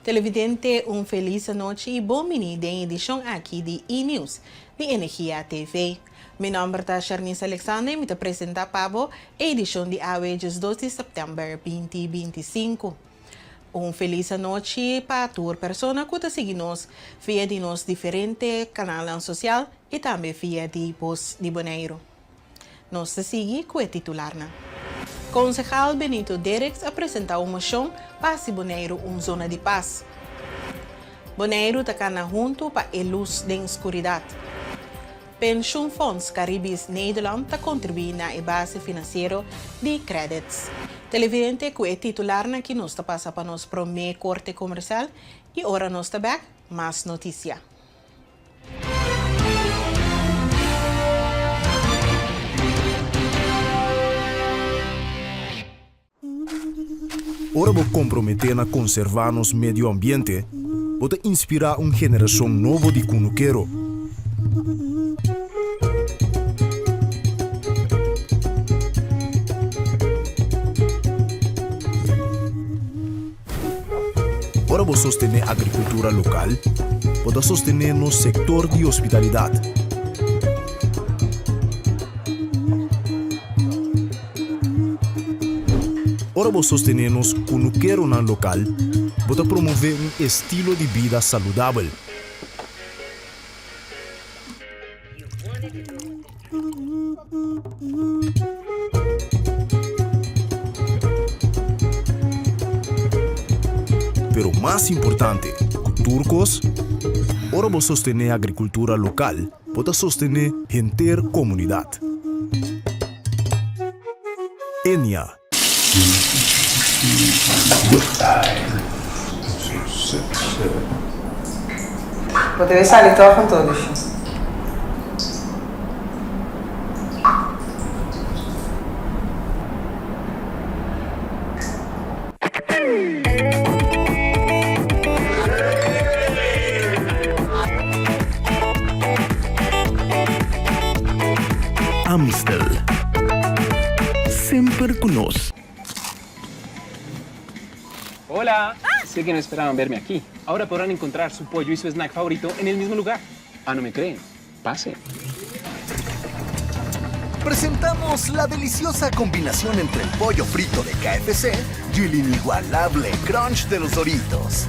Televidente un felis anochi y bon bini den edicion aki di E-News di Energia TV. Mi nomber ta Sharnise Alexander y mi ta presenta pa bo e edicion di awe 12 di september 2025. Un felis anochi pa tur persona cu ta sigui nos via di nos diferente canalnan social y tambe via di Bos di Boneiru. Nos ta sigui ku e titularnan. Konsehal Benito Derix a presentá un moshon pa hasi Boneiru un zona di pas. Boneiru ta kana huntu pa e lus den skuridat. Pensioenfonds Caribisch Nederland ta kontribuí na e base finansiero di Qredits. Televidente, ku e titularnan aki nos ta pasa pa nos promé korte komersial i ora nos ta bèk, mas notisia. Ora bo komprometé na konservá nos medio ambiente, bo ta inspirá un generashon nobo di kunukero. Ora bo sostené agrikultura lokal, bo ta sostené nos sektor di hospitalidat. Ora bo sostené nos kunukeronan lokal, bo ta promové un estilo di bida saludabel. Pero mas importante ku tur kos, ora bo sostené agrikultura lokal, bo ta sostené henter komunidat. Enia. Bo debe sali tòg anto, Lucia. Amstel. Semper cu nos. Hola! Sé que no esperaban verme aquí. Ahora podrán encontrar su pollo y su snack favorito en el mismo lugar. Ah, no me creen? Pasen. Presentamos la deliciosa combinación entre el pollo frito de KFC y el inigualable crunch de los Doritos.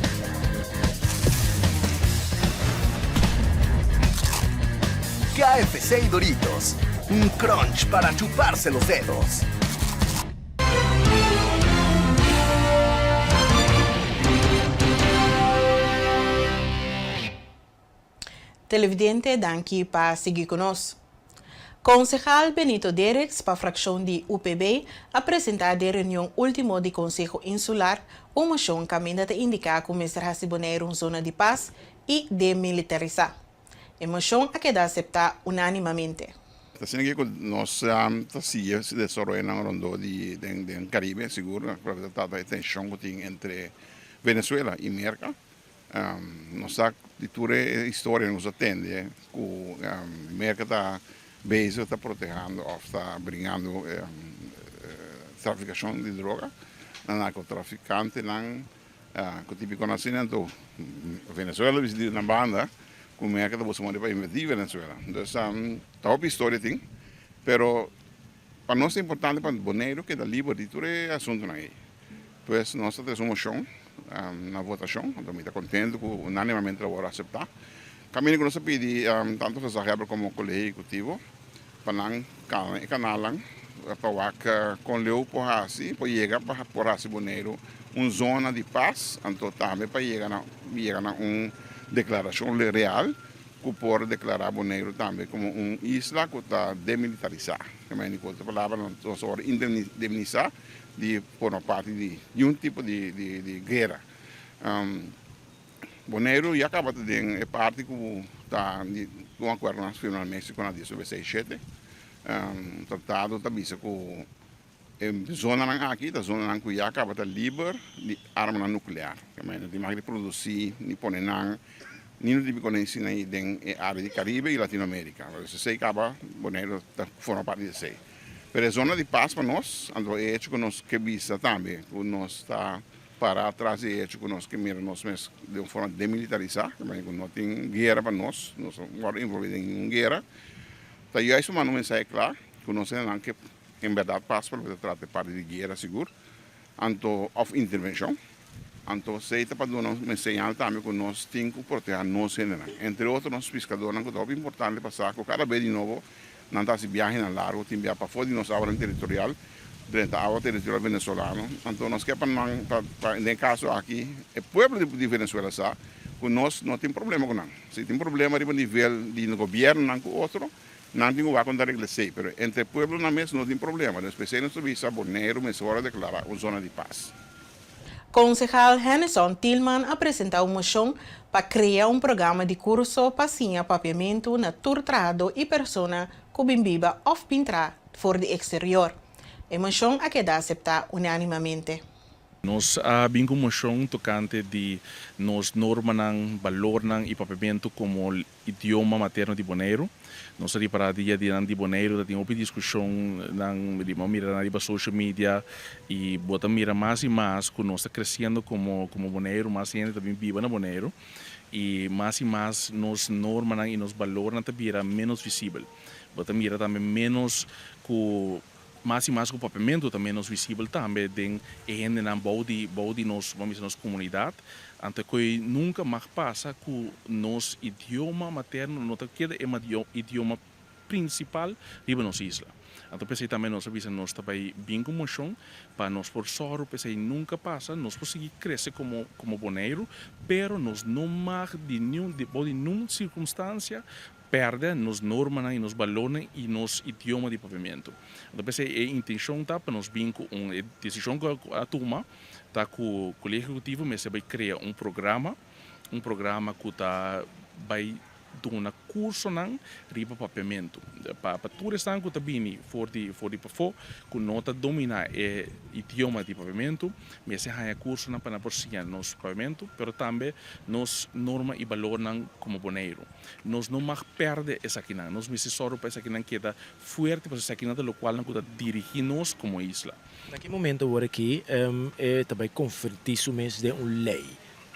KFC y Doritos, un crunch para chuparse los dedos. Televidente danki pa sigui ku nos. Konsehal Benito Derix pa frakshon di UPB a presentá den reunion último di Konseho Insular un moshon kaminda ta indiká ku mester hasi Boneiru un zona di pas i demilitarisá. E moshon a keda aseptá unánimamente. Ta asina ki ku nos ta sigui desaroyonan rondó di den Karibe sigur pa ta trata e tenshon ku tin entre Venezuela i Merka. Nos sa di tur e historia nos a tende ku Merka ta bezig ta protehando òf ta bringando trafikashon di droga na narkotrafikantenan ku tipiko nan asina. Anto Venezuela bisa di nan banda ku Merka ta busca manera pa invadi Venezuela. Entonces ta hopi historia tin pero pa nos ta importante pa Boneiru keda liber di tur e asuntunan ei. Pues nos ta trese un moshon na votashon, anto mi ta kontentu ku unánimamente lo wòrdu aseptá. Kaminda ku nos a pidi tantu gezaghebber komo Kolegio Ehekutivo pa nan kala e kanalnan pa wak kon leu por hasi, por yega pa por hasi Boneiru un zona di pas, anto tambe pa yega na yega na un deklarashon real ku por deklará Boneiru tambe komo un isla ku ta demilitarisá. Ku otro palabra nos a wòrdu indemnisá di forma parti di niun tipo di guera. Boneiru ya kaba ta den e parti ku ta di un akuerdo nan firma na Mexico na 1967. Tratado ta bisa ku e zonanan aki ta zonanan ku ya kaba ta liber di armanan nuklear. No tin mag di produsí ni pone nan ni no dibi konosí nan den e área di Karibe i Latinoamerika. Esei kaba Boneiru ta forma parti di esei. Pero e zona di pas pa nos, anto e hecho ku nos ke bisa tambe ku nos ta. Para tras di e hecho ku nos ke mira nos mes den un forma demilitarisá, ke manera ku no tin guera pa nos, nos no wòrdu envolví den ningun guera, ta juist pa manda un mensahe kla ku nos hendenan ke en bèrdat pas pa loke ta trata e parti di guera sigur, anto òf intervenshon. Anto esei ta pa duna un señal tambe ku nos tin ku protehá nos hendenan, entre otro nos piskadornan ku ta hopi importante pa sa ku kada bes di nobo Nan ta hasi biahenan largu, tin bia pafó di nos awanan teritorial, drenta awa teritorial venezolano. Anto nos ke pa nan, pa, pa den e kaso aki, e pueblo di, di Venezuela sa ku nos no tin problema ku nan. Si tin problema riba nivel di gobiernonan ku otro, nan tin ku wak kon ta regla esei. Pero entre pueblonan mes no tin problema. Des p'esei nos ta bisa Boneiru mester wòrdu deklará un zona di pas. Konsehal Hennyson Thielman a presentá un moshon pa krea un programa di kurso pa siña papiamentu na tur trahadó i persona ku bin biba òf bin traha for di eksterior. E moshon a keda aseptá unánimamente. Nos a bin ku un moshon tokante di nos normanan, balornan i papiamentu komo idioma materno di Boneiru. Nos a ripará dia dianan di Boneiru ta tin hopi diskushon nan di bo a mira nan riba social media i bo ta mira mas i mas ku nos ta kresiendo komo komo Boneiru, mas hende ta bin biba na Boneiru i mas i mas nos normanan i nos balornan ta bira ménos visibel. Bo ta mira tambe ménos ku Mas i mas ku papiamentu ta ménos visibel tambe den e hendenan bou di bou di nos, bo a bisa nos komunidat. Anto koe nunka mag pasa ku nos idioma materno no ta keda e idioma prinsipal riba nos isla. Anto p'esei tambe nos a bisa nos ta bai bin ku moshon pa nos por sòru p'esei nunka pasa, nos por sigui krese komo komo Boneiru, pero nos no mag di niun bou di niun sirkunstansia Pèrdè nos normanan i nos balornan i nos idioma di papiamentu. Anto p'esei e intenshon ta pa nos bin ku un e desishon ku a tuma ta ku Kolegio Ehekutivo mester bai krea un programa, un programa ku ta bai duna kursonan riba papiamentu pa pa tur esnan ku ta bini for di for di pafó ku no ta dominá e idioma di papiamentu mester haña kursonan pa nan por siña nos papiamentu pero tambe nos norma i balornan komo Boneiru. Nos no mag pèrdè esakinan. Nos mester sòru pa esakinan keda fuerte, pasobra esakinan ta lokualnan ku ta dirigí nos komo isla. Na ki momento awor aki e ta bai konvertí su mes den un lei?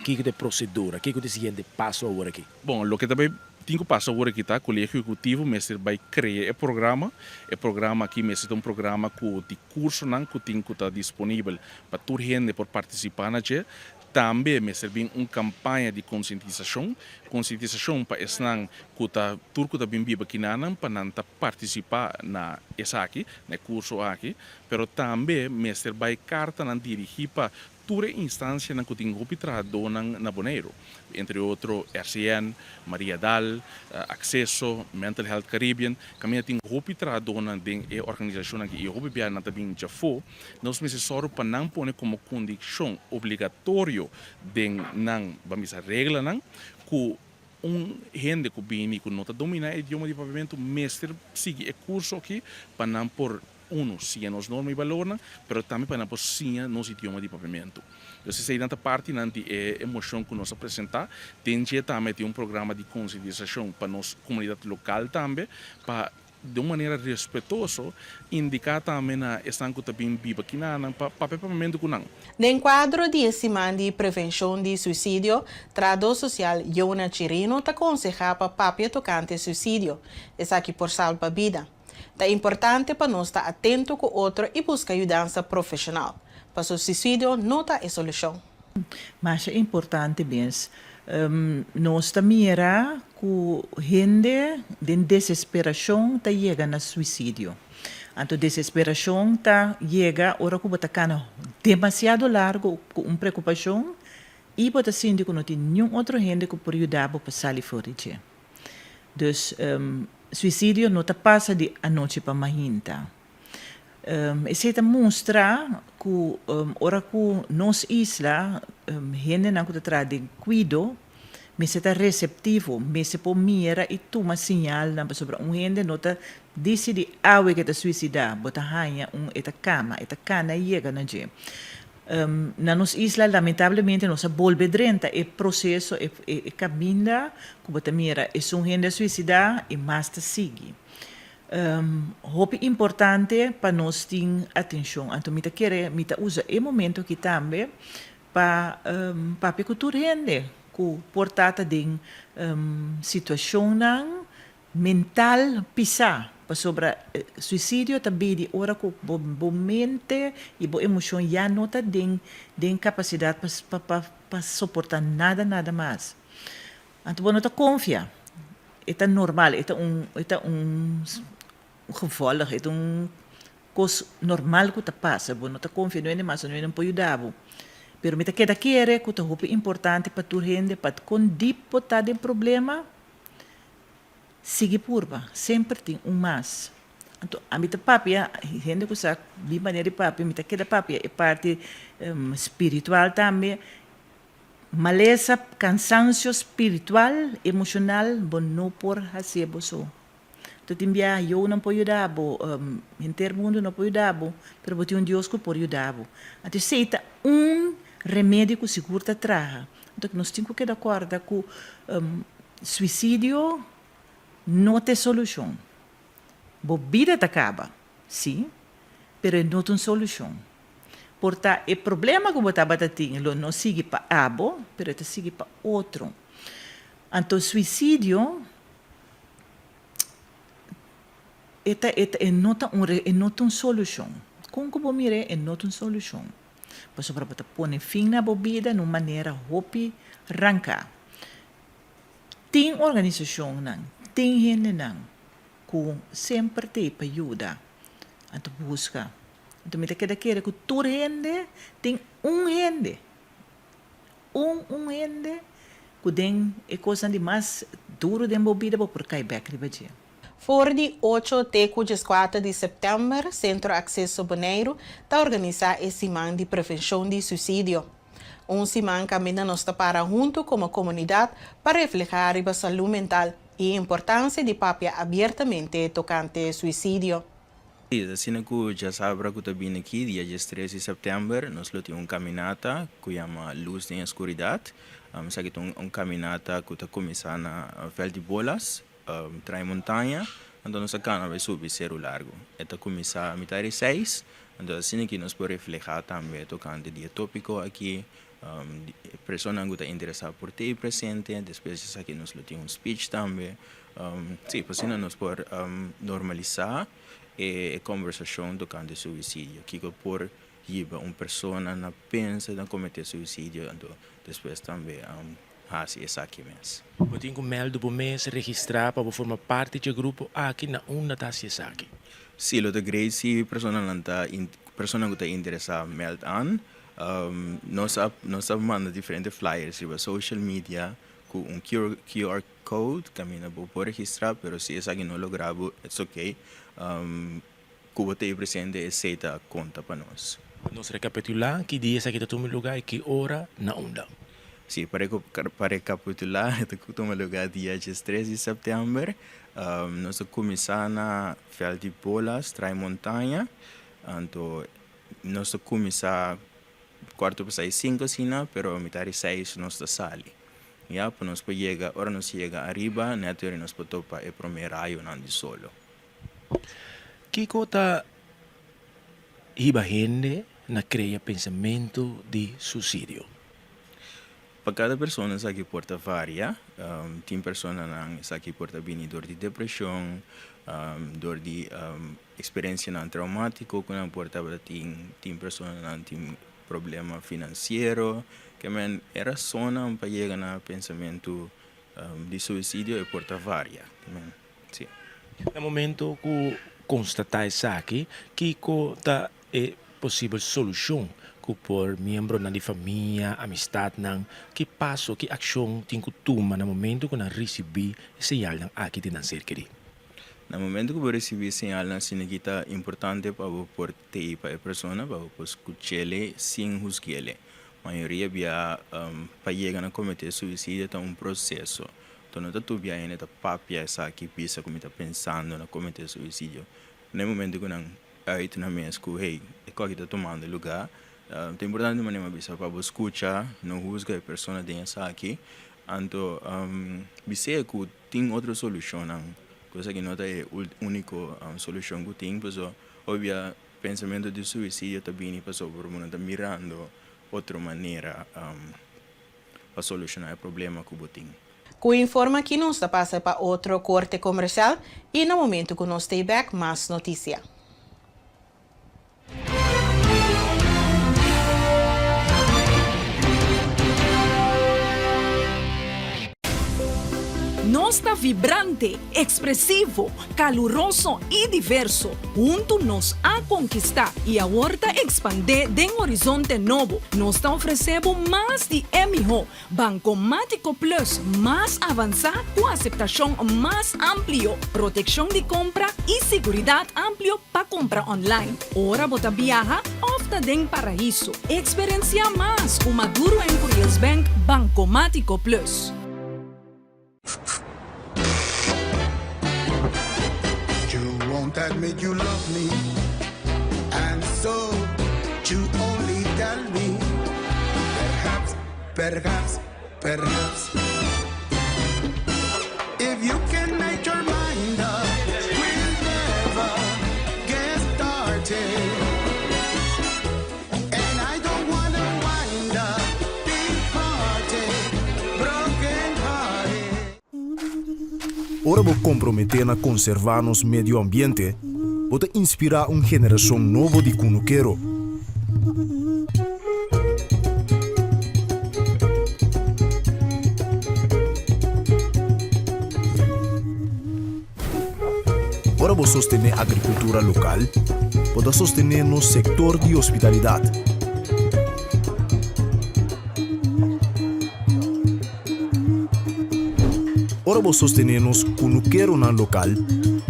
Kiko ta e prosedura? Kiko ta e siguiente paso awor aki? Bon, loke ta bai tin ku pasa awor aki ta Kolegio Ehekutivo mester bai krea e programa. E programa aki mester ta un programa ku di kursonan ku tin ku ta disponibel pa tur hende por partisipá na dje. Tambe mester bin un kampaña di konsientisashon, konsientisashon pa esnan ku ta tur ku ta bin biba kinanan pa nan ta partisipá na esaki, na e kurso aki, pero tambe mester bai kartanan dirigí pa tur e instansianan ku tin hopi trahadónan na Boneiru, entre otro RCN, Mariadal, Akseso, Mental Health Caribbean, kaminda tin hopi trahadónan den e organisashonnan aki i hopi biaha nan ta bin djafó. Nos mester sòru pa nan pone komo kondishon obligatorio den nan, ban bisa, reglanan, ku un hende ku bini ku no ta dominá e idioma di papiamentu mester sigui e kurso aki pa nan por, unu, siña nos norma i balornan, pero tambe pa nan por siña nos idioma di papiamentu. Entonces eseinan ta partinan di e moshon ku nos a presentá. Den dje tambe tin un programa di konsientisashon pa nos komunidat lokal tambe pa Di un manera respetuoso, indiká tambe na esnan ku ta bin biba kinanan pa papia papiamentu ku nan. Den kuadro di e siman di prevenshon di suisidio, trahadó sosial Yona Chirino ta konsehá pa papia tokante suisidio. Esaki por salba bida. Ta importante pa nos ta atento ku otro i buska yudansa profeshonal, paso suisidio no ta e solushon. Masha importante mes. Nos ta mira ku hende den desesperashon ta yega na suisidio. Anto desesperashon ta yega ora ku bo ta kana demasiado largu ku un preokupashon i bo ta sinti ku no tin niun otro hende ku por yuda bo pa sali for di dje. Dus suisidio no ta pasa di anochi pa mainta. Esei ta mustra ku ora ku nos isla hendenan ku ta traha den kuido mester ta reseptivo, mester por mira i tuma siñalnan pasobra un hende no ta disidí awe ku e ta suisidá, bo ta haña un e ta kama, e ta kana i yega na dje. Na nos isla lamentablemente nos a bolbe drenta e proseso, e kaminda ku bo ta mira esun hende a suisidá i mas ta sigui. Hopi importante pa nos tin atencion. Anto mi ta kere, mi ta usa e momento aki tambe pa papia ku tur hende ku por ta ta den situashonnan mental pisá, pasobra suisidio ta bini ora ku bo bo mente i bo emoshon ya no ta den den kapasidat pa pa pa soportá nada nada mas. Anto bo no ta konfia, e ta normal, e ta un e ta un gevolg, e ta un Kos normal ku ta pasa, bo no ta konfia nuende mas, nuende no por yuda bo. Pero mi ta keda kere ku ta hopi importante pa tur hende pa kon dip bo ta den problema, sigui purba, semper tin un mas. Anto ami ta papia, hende ku sa mi manera di papia, mi ta keda papia e parti spiritual tambe, malesa, kansansio spiritual, emoshonal, bo no por hasié bo so. Tu tin biaha, younan por yuda bo, henter mundu no por yuda bo, pero bo tin un Dios ku por yuda bo. Anto esei ta un remedio ku sigur ta traha. Anto nos tin ku keda kòrda ku suisidio no ta e solushon. Bo bida ta kaba, sí, pero e no ta un solushon. Por ta e problema ku bo tabata tin lo no sigui pa abo, pero e ta sigui pa otro. Anto suisidio E ta e ta e no ta un e no ta un solushon. Kon ku bo mir'é e no ta un solushon. Pasobra bo ta pone fin na bo bida na un manera hopi ranká. Tin organisashonnan, tin hendenan ku semper t'ei pa yuda. Anto buska. Anto mi ta keda kere ku tur hende tin un hende Un un hende ku den e kosnan di mas duru den bo bida bo por kai bek riba dje. For di ocho te ku dieskuater di sèptèmber Sentro Akseso Boneiru ta organisá e Siman di Prevenshon di Suisidio. Un siman kaminda nos ta para huntu komo komunidat pa reflehá riba salú mental i e importansia di papia abiertamente tokante suisidio. Asina ku djasabra ku ta bini aki, dia diestres di sèptèmber, nos lo tin un kaminata ku yama Lus den e Skuridat. Esaki ta un kaminata ku ta kuminsá na Vèlt di Bolas, Trai Montaña, anto nos ta kana bai subi Seru Largu. E ta kuminsá mitar di seis, anto asina ki nos por reflehá tambe tokante di e tópiko aki. Personanan ku ta interesá por ta ei presente. Despues di esaki nos lo tin un speech tambe. Sí, pa asina nos por normalisá e kombersashon tokante suisidio. Kiko por hiba un persona na pensa na kometé suisidio anto despues tambe hasi esaki mes. Bo tin ku mèldu bo mes, registrá pa bo forma parti dje grupo aki na unda ta hasi esaki. Sí, lo ta great si personanan ta personanan ku ta interesá mèld an. Nos a nos a manda diferente flyers riba social media ku un QR Code kaminda bo por registrá, pero si esaki no logra bo, it's ok. Ku bo ta ei presente esei ta konta pa nos. Nos rekapitulá ki dia esaki ta tuma lugá i ki ora na unda. Sí, pa pa rekapitulá e ta tuma lugá dia diestres di sèptèmber. Nos ta kuminsá na Vèlt di Bolas, Trai Montaña. Anto nos ta kuminsá kuarto pasá e sinku asina, pero mitar di seis nos ta sali. Ya pa nos por yega, ora nos yega ariba, nèt ora nos por topa e promé rayonan di solo. Kiko ta hiba hende na krea pensamentu di susidio? Pa kada persona esaki por ta varia. Tin personanan esaki por ta bini dor di depreshon, dor di eksperensianan traumátiko ku nan por tabata tin. Tin personanan tin problema finansiero. Ke men e rasonnan pa yega na pensamentu di suisidio e por ta varia. Ke men, si. Na momento ku konstatá esaki, kiko ta e posibel solushon ku por miembronan di famia, amistatnan, ki paso, ki akshon tin ku tuma na momento ku nan risibí e señalnan aki di nan ser kerí? Na momento ku bo risibí señalnan asina ki ta importante pa bo por T'ei pa e persona pa bo por skuch'ele sin husg'ele. Mayoria bia pa yega na kometé suisidio ta un proseso. Enton no ta tur bia hende ta papia esaki bisa ku mi ta pensando na kometé suisidio. Na e momento ku nan uit nan mes ku hey e koki ta tumando lugá, ta importante manera mi a bisa pa bo skucha, no husga e persona den esaki. Anto bis'é ku tin otro solushonnan, ku esaki no ta e úniko solushon ku tin, pasobra. Obia, pensamentu di suisidio ta bini pasobra bo no ta mirando. otro manera pa solushoná e problema ku bo tin. Ku informa ki nos ta pasa pa otro korte komersial i na momentu ku nos stay bek mas notisia. Nos ta vibrante, ekspresivo, kaluroso i diverso. Huntu nos a konkistá i awor ta ekspandé den horizonte nobo. Nos ta ofresé bo mas di e mihó. Bankomátiko Plus mas avansá ku aseptashon mas amplio, protekshon di kompra i siguridat amplio pa kumpra online ora bo ta biaha òf ta den paraiso. Eksperensiá mas ku Maduro en Curiels Bank Bankomátiko Plus. You won't admit you love me And so you only tell me Perhaps, perhaps, perhaps If you can make your mind up We'll never get started And I don't wanna wind up Big hearted, broken hearted Ora bo komprometé na konservá nos medio ambiente, bo ta inspirá un generashon nobo di kunukero. Ora bo sostené agrikultura lokal, bo ta sostené nos sektor di hospitalidat. Ora bo sostené nos kunukeronan lokal,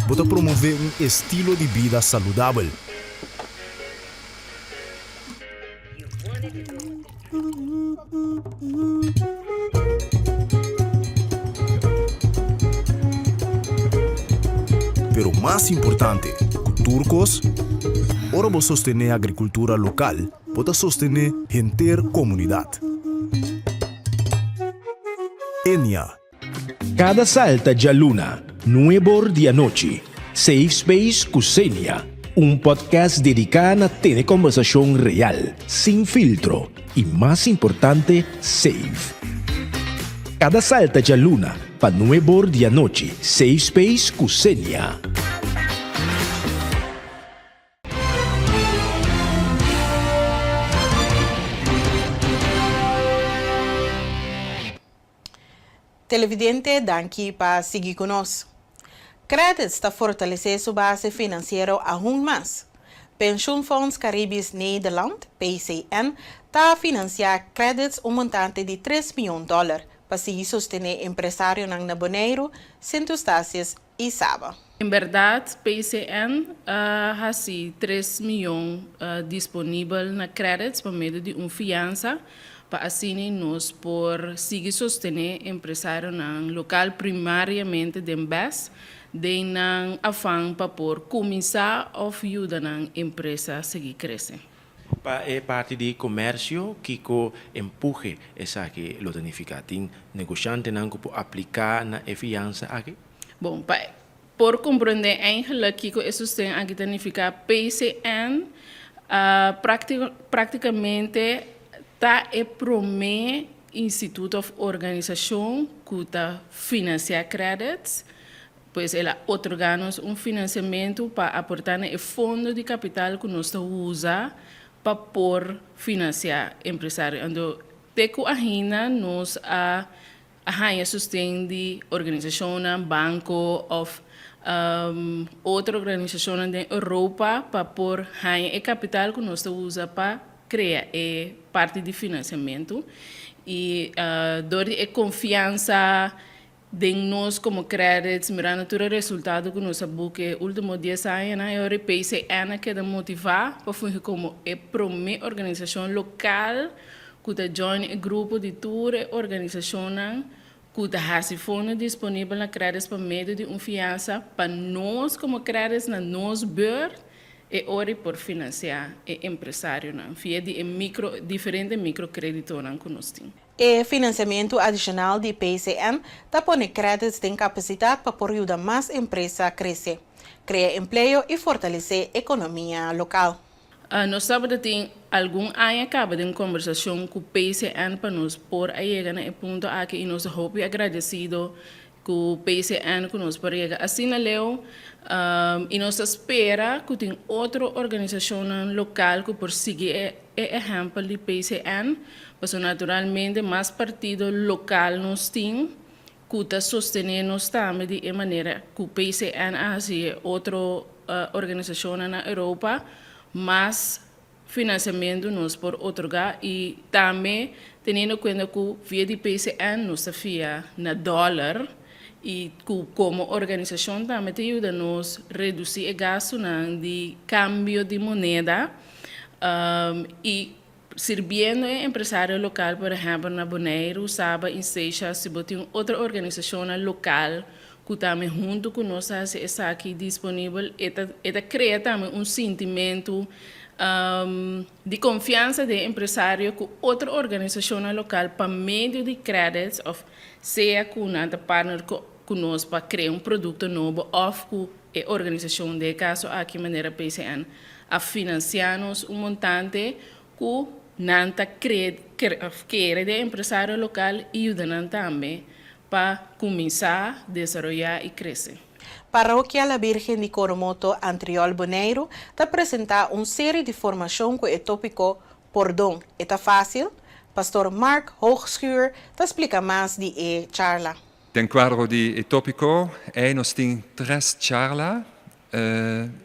bo ta promové un estilo di bida saludabel. Pero mas importante ku tur kos, ora bo sostené agrikultura lokal, bo ta sostené henter komunidat. Enia. Kada salta djaluna, nuebor di anochi, Safe Space ku Xenia, un podcast dediká na tene kòmbersashon real, sin filtro i mas importante, safe. Kada salta djaluna pa nuebor di anochi, Safe Space ku Xenia. Televidente danki pa sigui ku nos. Credits ta fortalesé su base finansiero aun mas. Pensioenfonds Caribisch Nederland, PCN, ta finansiá Credits un montante di tres mion dòler pa sigui sostené empresarionan na Boneiru, Sint Eustatius i Saba. En bèrdat PCN a hasi tres mion disponibel na Credits pa medio di un fiansa pa asina nos por sigui sostené empresarionan lokal primariamente den bes den nan afan pa por kuminsá òf yuda nan empresa sigui krese. Pa e parti di komersio, kiko empuhe esaki lo ta nifiká? Tin negoshantenan ku por apliká na e fiansa aki? Bon, pa por komprendé eigenlijk kiko e sosten aki ta nifiká, PCN práktikamente ta e promé instituto òf organisashon ku ta finansiá credits. Pues el a otorgá nos un finansiamentu pa aportá na e fondo di kapital ku nos ta usa pa por finansiá empresario. Anto te ku ainda nos a a haña sosten di organisashonnan, banko òf otro organisashonnan den Europa pa por haña e kapital ku nos ta usa pa krea e parti di finansiamentu. I dor di e konfiansa den nos komo Credits, mirando tur e resultado ku nos a buka e último dies añanan, e ora e PCN a keda motivá pa fungi komo e promé organisashon lokal ku ta join e grupo di tur e organisashonnan ku ta hasi fondo disponibel na Credits pa medio di un fiansa pa nos komo Credits na nos beurt e ora i por finansiá e empresarionan via di e mikro diferente mikrokreditonan ku nos tin. E finansiamentu adishonal di PCN ta pone Credits den kapasidat pa por yuda mas empresa krese, krea empleo i fortalesé ekonomia lokal. Nos tabata tin algun aña kaba den kombersashon ku PCN pa nos por a yega na e punto aki i nos ta hopi agradesido ku PCN ku nos por yega asina leu i nos ta spera ku tin otro organisashonnan lokal ku por sigui e ehèmpel di PCN pasobra naturalmente mas partido lokal nos tin ku ta sostené nos tambe di e manera ku PCN a hasi e otro organisashonnan na Europa, mas finansiamentu nos por otorgá i tambe teniendo kuenta ku via di PCN nos ta fia na dòler i ku komo organisashon tambe ta yuda nos redusí e gastunan di kambio di moneda i Sirbiendo e empresario lokal, por ehèmpel na Boneiru, Saba i Seixas, si bo tin un otro organisashonnan lokal ku tambe huntu ku nos ta hasi esaki disponibel, e ta e ta krea tambe un sintimentu di konfiansa den e empresario ku otro organisashonnan lokal pa medio di credits òf sea ku nan ta partner ku nos pa krea un produkto nobo òf ku e organisashon, den e kaso aki manera PCN, a finansiá nos un montante ku nan ta kere den empresario lokal i yuda nan tambe pa kuminsá desaroyá i krese. Parokia La Birgen di Coromoto, Antriol, Boneiru, ta presentá un seri di formashon ku e tópiko Pordon, e ta fásil? Pastor Mark Hoogschuur ta splika mas di e charla. Den kuadro di e tópiko ei nos tin tres charla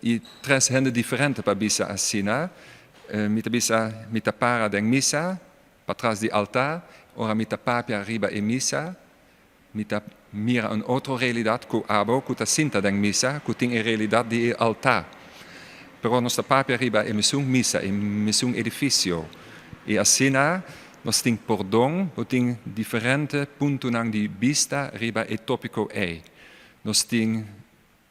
i tres hende diferente pa bisa asina. Mi ta bisa mi ta para den misa, patras di altar, ora mi ta papia riba e misa, mi ta mira un otro realidat ku abo ku ta sinta den misa, ku tin e realidat di e altar. Pero nos ta papia riba e mesun misa, e mesun edifisio. I asina Nos tin pordon, bo tin diferente puntonan di bista riba e tópiko ei. Nos tin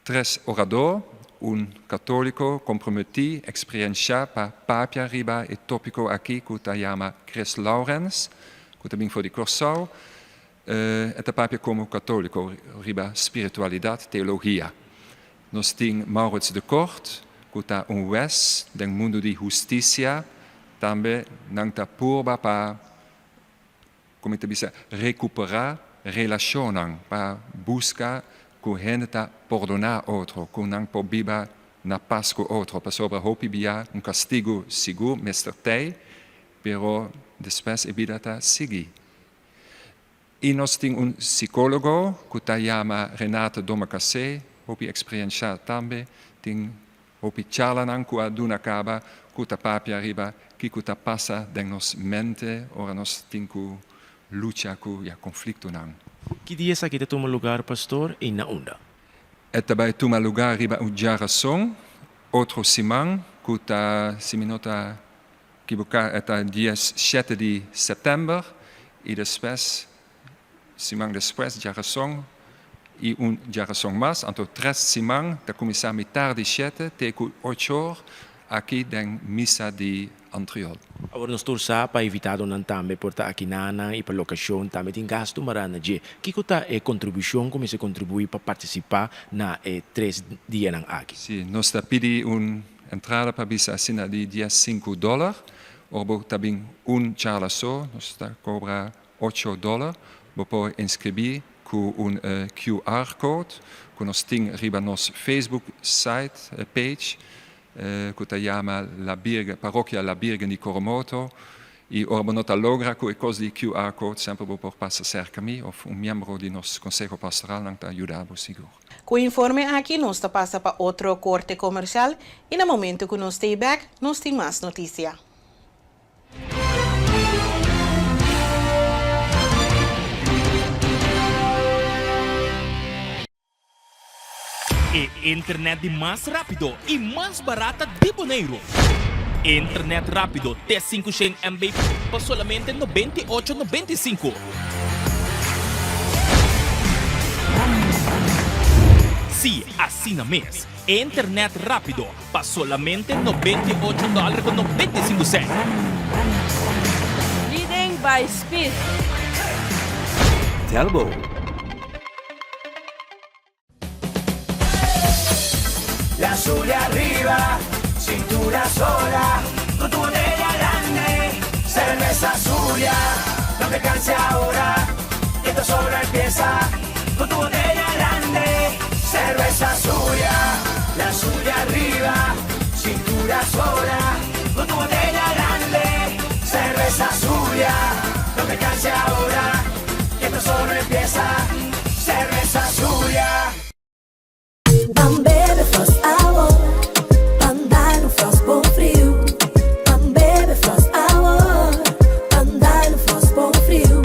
tres oradó, un katóliko komprometí, eksperenshá pa papia riba e tópiko aki ku ta yama Chris Laurens, ku ta bin for di Kòrsou. E ta papia komo katóliko riba spiritualidat, teologia. Nos tin Maurits de Kort, ku ta un wes den mundu di hustisia. Tambe nan ta purba pa, kon mi ta bisa, rekuperá relashonnan, pa buska ku hende ta pordoná otro, ku nan por biba na pas ku otro. Pasobra hopi bia un kastigu sigur mester tei, pero despues e bida ta sigui. I nos tin un sikólogo ku ta yama Renate Domacassé, hopi eksperiencia tambe, tin hopi charlanan ku a duna kaba ku ta papia riba kiko ta pasa den nos mente ora nos tin ku lucha ku ya konfliktonan. Ki dia esaki ta tuma lugar pastor i na unda? E ta bai tuma lugar riba un djarason otro siman ku ta si mi no ta Kibuká e ta dies shete di sèptèmber i despues siman despues djarason i un djarason mas, anto tres siman ta kuminsá mitar di shete te ku ochor aki den misa di Antriol. Awor nos tur sa pa invitadonan tambe por ta aki nanan i pa lokashon tambe tin gastu mará na dje. Kiko ta e kontribushon ku mester kontribuí pa partisipá na e tres dianan aki? Sí, nos ta pidi un Entrada pa bisa asina di 15 dòler, ora bo ta bin un charla so, nos ta kobra ocho dòler. Bo por inskribí ku un QR code ku nos tin riba nos Facebook site, page, ku ta yama La Birgen, Parokia La Birgen di Coromoto. I ora bo no ta logra ku e kos di QR code, semper bo por pasa serka mi òf un miembro di nos Konseho Pastoral, nan ta yuda bo sigur. Ku informe aki nos ta pasa pa otro korte komersial i na momento ku nos stay bek nos tin mas notisia. E internet di mas rápido i mas barata di Boneiru. Internet rápido te 500 MB pa solamente 98,95. Sí, asina mes. Internet rápido pa solamente 98 dòler ku 95 sènt. Leading by speed. Telbo. De azul de arriba. Cintura sola, con tu botella grande. Cerveza Zulia, no te canses ahora, que esto solo empieza. Con tu botella grande, cerveza Zulia, la Zulia arriba. Cintura sola, con tu botella grande. Cerveza Zulia, no te canses ahora, que esto solo empieza. Cerveza Zulia. Ban bebe Frost awo, ban dal un Frost bon friu. Ban bebe Frost awo, ban dal un Frost bon friu.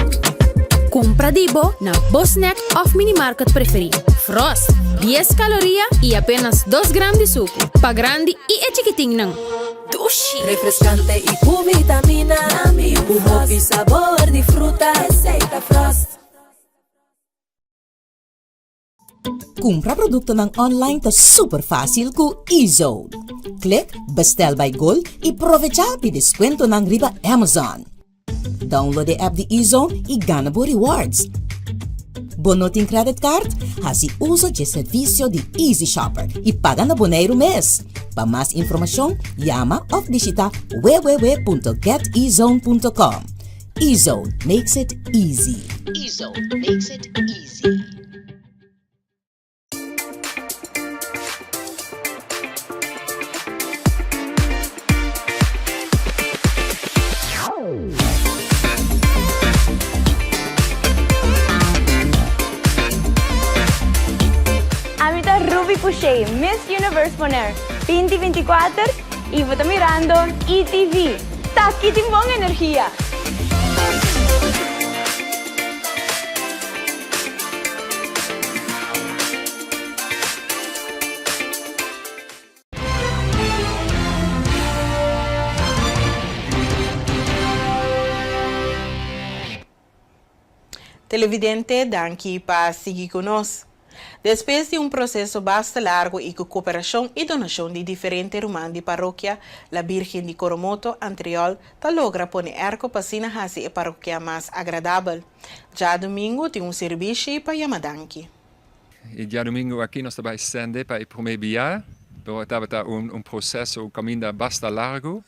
Kumpra di bo na bo snack òf minimarket preferí. Frost, dies kaloria i apenas dos gram di suku. Pa grandi i e chikitinnan. Dushi! Refreskante i ku vitamina. Ku hopi sabor di fruta. Esei ta Frost. Kumpra produktonan online ta super fásil ku eZone. Klik Bestel by Gold i provechá di deskuentonan riba Amazon. Download e app di eZone i gana bo rewards. Bo no tin credit card? Hasi uso dje servisio di Easy Shopper i paga na Boneiru mes. Pa mas informashon, yama òf bishita www.getezone.com. Ezone makes it easy. Ezone makes it easy. Ami ta Ruby Pouchet, Miss Universe Bonaire 2024 y bo ta mirando ETV. Taki tin bon energia! Televidente, danki pa sigui ku nos. Despues di un proseso basta largu i ku koperashon i donashon di diferente ruman di parokia, La Birgen di Coromoto, Antriol, ta logra pone erko pa asina hasi e parokia mas agradabel. Djadumingu tin un sirbishi pa yama danki. E djadumingu aki nos ta bai sende pa e promé bia, pero e tabata un proseso, un kaminda basta largu.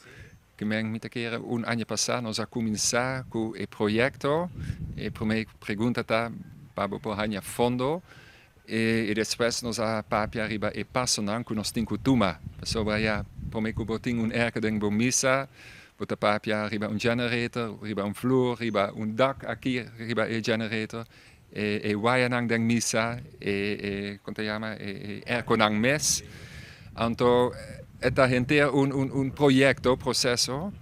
Ke men mi ta kere un aña pasá nos a kuminsá ku e proyekto. E promé pregunta ta pa bo por haña fondo i despues nos a papia riba e pasonan ku nos tin ku tuma. Pasobra ya promé ku bo tin un erko den bo misa bo ta papia riba un generator, riba un flur, riba un dak aki riba e generator, e wayanan den misa, e e kon ta yama e erkonan mes. Anto e ta henter un un un proyekto, proseso,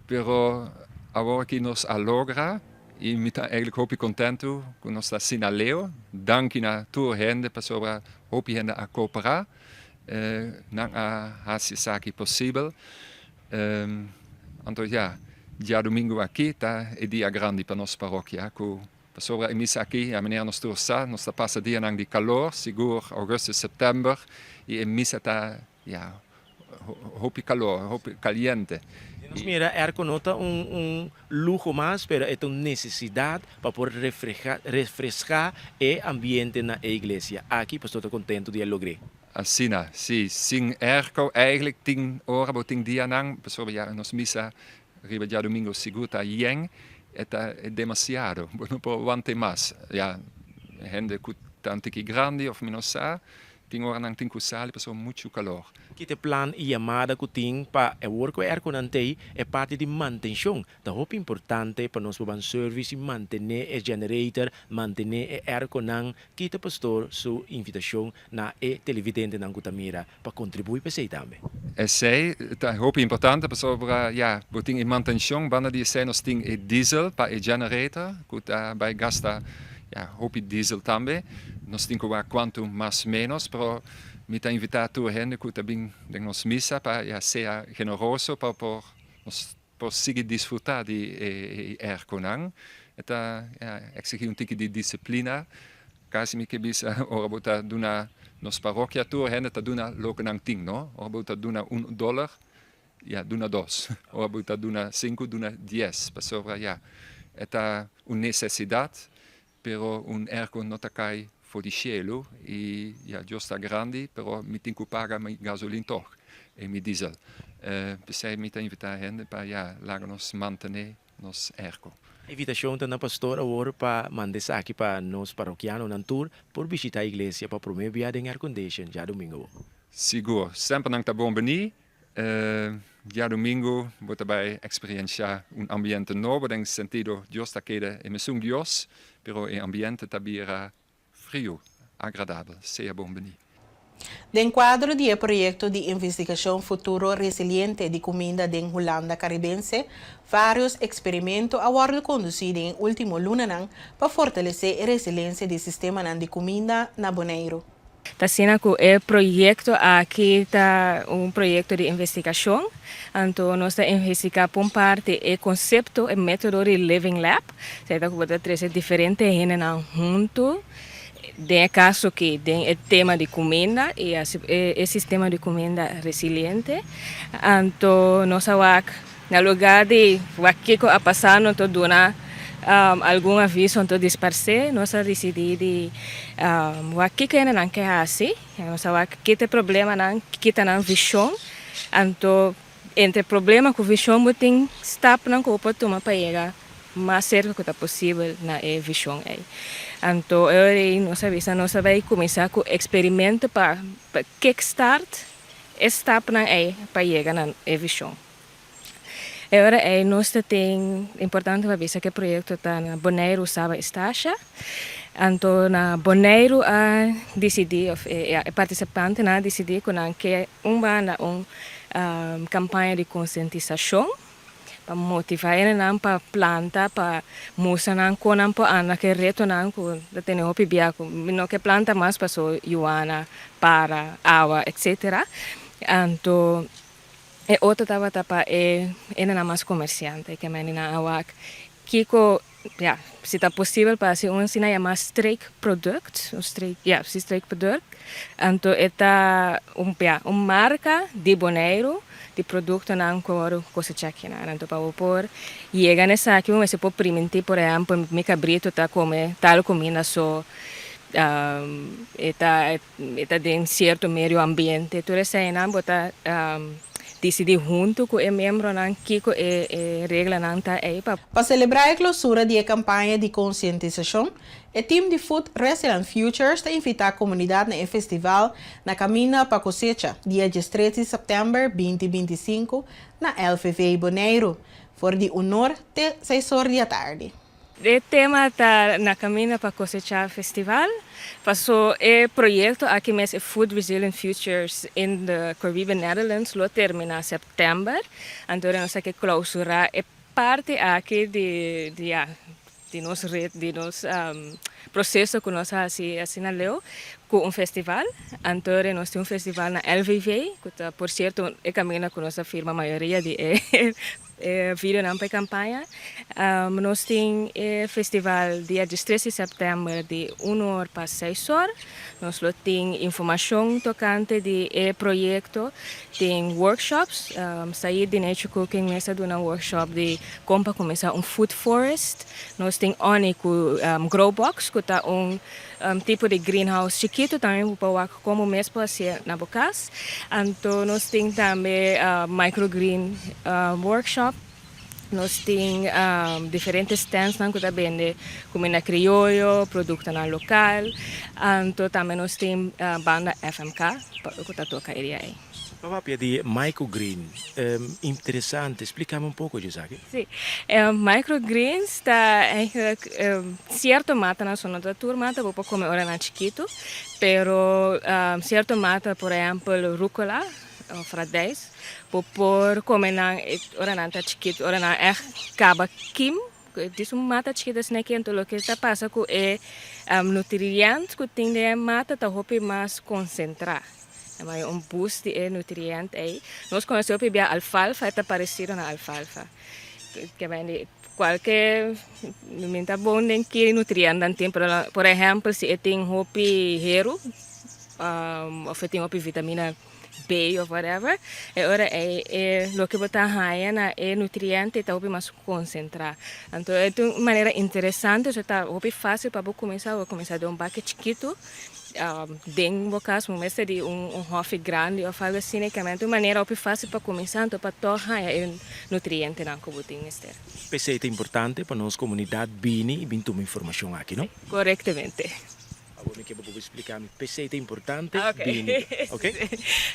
pero awor aki nos a logra i mi ta eigentlik hopi kontentu ku nos ta asina leu. Danki na tur hende pasobra hopi hende a koperá, nan a hasi esaki posibel. Anto ya, djadumingu aki ta e dia grandi pa nos parokia ku Pasobra e misa aki, ya manera nos tur sa, nos ta pasa dianan di kalor, sigur augustus, september, i e misa ta, ya, hopi kalor, hopi kaliente. Si nos mira, airco no ta un un luho mas, pero e ta un nesesidat pa por refreha refreská e ambiente na e iglesia. Aki pastor ta kontentu di a logr'é. Asina, si, sin airco eigenlijk tin ora bo tin dianan, pasobra ya nos misa Riba djadumingo sigur ta yen, e ta demasiado, bo no por want'e mas. Ya, hende ku ta un tiki grandi òf mi no sa, tin ora nan tin ku sali pasobra muchu kalor. Ki ta e plan i yamada ku tin pa e wor ku e airconan t'ei? E parti di mantenshon ta hopi importante pa nos por ban service i mantené e generator, mantené e airconan. Ki ta pastor su invitashon na e televidentenan ku ta mira pa kontribuí pa esei tambe. Esei ta hopi importante pasobra ya bo tin e mantenshon, banda di esei nos tin e diesel pa e generator ku ta bai gasta ya hopi diesel tambe. Nos tin ku wak kuantu mas menos pero mi ta invitá tur hende ku ta bin den nos misa pa ya sea generoso pa por nos por sigui disfrutá di e airconan. E ta eksigí un tiki di disiplina. Kasi mi ke bisa ora bo ta duna nos parokia tur hende ta duna loke nan tin, no? Ora bo ta duna un dòler, ya, duna dos. Ora bo ta duna sinku, duna dies. Pasobra, ya, e ta un nesesidat, pero un airco no ta kai for di shelu i, ya, Dios ta grandi, pero mi tin ku paga mi gasolin tòg. e mi diesel. P'esei mi ta invitá hende pa ya laga nos mantené nos airco. Invitashon ta na pastor awor pa manda esaki pa nos parokianonan tur por bishitá iglesia pa promé bia den aircondition djadumingu. Sigur, semper nan ta bon bení. Djadumingu bo ta bai eksperenshá un ambiente nobo den sentido Dios ta keda e mesun Dios, pero e ambiente ta bira Friu, agradabel, sea bon bini. Den kuadro di e proyekto di investigashon Futuro Resiliente di Kuminda den Hulanda Karibense, vários eksperimento a wòrdu kondusí den e último lunanan pa fortalesé e resilensia di sistemanan di kuminda na Boneiru. Ta asina ku e proyekto aki ta un proyekto di investigashon, anto nos ta investigá pa un parti e konsepto, e método di Living Lab, Esei ta ku bo ta trese diferente hendenan huntu, den e kaso aki den e tema di kuminda i hasi e sistema di kuminda resiliente. Anto nos a wak na lugar di wak kiko a pasa no ta duna algun aviso anto disparsé, nos a disidí di wak kiko hendenan ke hasi, nos a wak ki ta e problemanan, ki ta nan vishon, anto Entre problema ku vishon bo tin stapnan ku bo por tuma pa yega mas serka ku ta posibel na e vishon ei. Anto e ora ei nos a bisa nos a bai kuminsá ku eksperimento pa kickstart e stapnan ei pa yega na e vishon. E ora ei nos ta tin, importante pa bisa ku e proyekto ta na Boneiru, Saba i Stasia. Anto na Boneiru a disidí òf e partisipantenan a disidí ku nan ke Un banda un kampaña di konsientisashon pa motivá hendenan pa planta, pa mustra nan kon nan por anda ku e retonan ku ta tene hopi bia ku no ke planta mas paso yuana, para, awa etsetera. Anto e otro tabata pa e hendenan mas komersiante ke mende nan a wak kiko Ya, si ta posibel pa hasi un asina yamá streekproduct, un streek, ya, si streekproduct, anto e ta un, ya, un marka di Boneiru di produktonan ku wòrdu kosechá akinan. Anto pa bo por yega na esaki bo mester por primintí, por ehèmpel, mi kabritu ta kome tal kuminda so, e ta e ta den sierto medio ambiente, tur eseinan bo ta disidí huntu ku e miembronan kiko e e reglanan ta ei pa. Pa selebrá e klousura di e kampaña di konsientisashon, e tim di Food Resilient Futures ta invitá komunidat na e festival Na Kaminda pa Kosecha, dia diestres di sèptèmber binti 25 na LVV Boneiru, for di un or te seis or di atardi. E tema ta Na Kaminda pa Kosechá Festival. Paso e proyekto aki mes e Food Resilient Futures in the Caribbean Netherlands lo terminá sèptèmber. Anto nos a ke klousurá e parti aki di di ya di nos ret di nos proseso ku nos a hasi asina leu ku un festival. Anto nos tin un festival na LVV ku ta por sierto e kaminda ku nos a firma mayoria di e E videonan pa e kampaña. Nos tin e festival dia diestres di sèptèmber di un or pa seis or. Nos lo tin informashon tokante di e proyekto, tin workshops. Said di Nature Cooking mes a duna workshop di kon pa kuminsá un food forest. Nos tin Onnie ku Growbox ku ta un tipo di greenhouse chikitu tambe bo por wak komo mes por hasié na bo kas. Anto nos tin tambe microgreen workshop, nos tin diferente standsnan ku ta bende kuminda krioyo, produktonan lokal, anto tambe nos tin banda FMK ku ta toka e dia ei. Pa papia di microgreen, interesante, splikami un poko dje esaki. Sí, e microgreens ta eigenlijk cierto matanan, so no ta tur mata bo por come ora nan chikitu, pero cierto mata, por ehempel rucola of radijs, bo por come nan ora nan ta chikitu, ora nan echt caba kim, dis un mata chikitu asina aki, enton loke ta pasa cu e nutriënt cu tin den e mata ta hopi mas concentra. E maya un boost di e nutriënt ei. Nos konosé hopi bia alfalfa, e ta paresido na alfalfa. Ke men di kualke mi ta bon den ki nutriëntnan tin, pero por ehèmpel si e tin hopi heru òf e tin hopi vitamina. B of whatever, e ora ei e loke bo ta haña na e nutriente ta hopi mas konsentrá. Anto e ta un manera interesante, so ta hopi fásil pa bo kuminsá, bo kuminsá den un baki chikitu den bo kas, bo mester di un hòfi grandi òf algu asina, ta un manera hopi fásil pa kuminsá anto pa tòg haña e nutrientenan ku bo tin mester. P'esei ta importante pa nos komunidat bini i bin tuma informashon aki, no? Korektamente. Awor mi ke bo por splika mi p'esei ta importante bini, ok?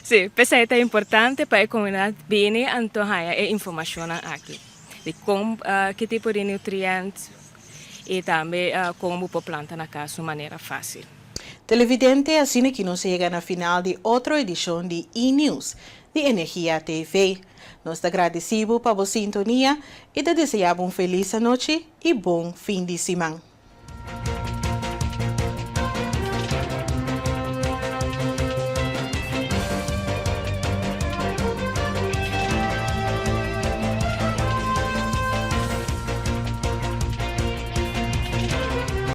Sí, p'esei ta importante pa e komunidat bini anto haña e informashonnan aki di kon ki tipo di nutriènt i tambe kon bo por planta na kas un manera fásil. Televidente, asina ki nos a yega na final di otro edishon di E-News di Energia TV. Nos ta gradisí bo pa bo sintonia i ta deseá bo un felis anochi i bon fin di siman.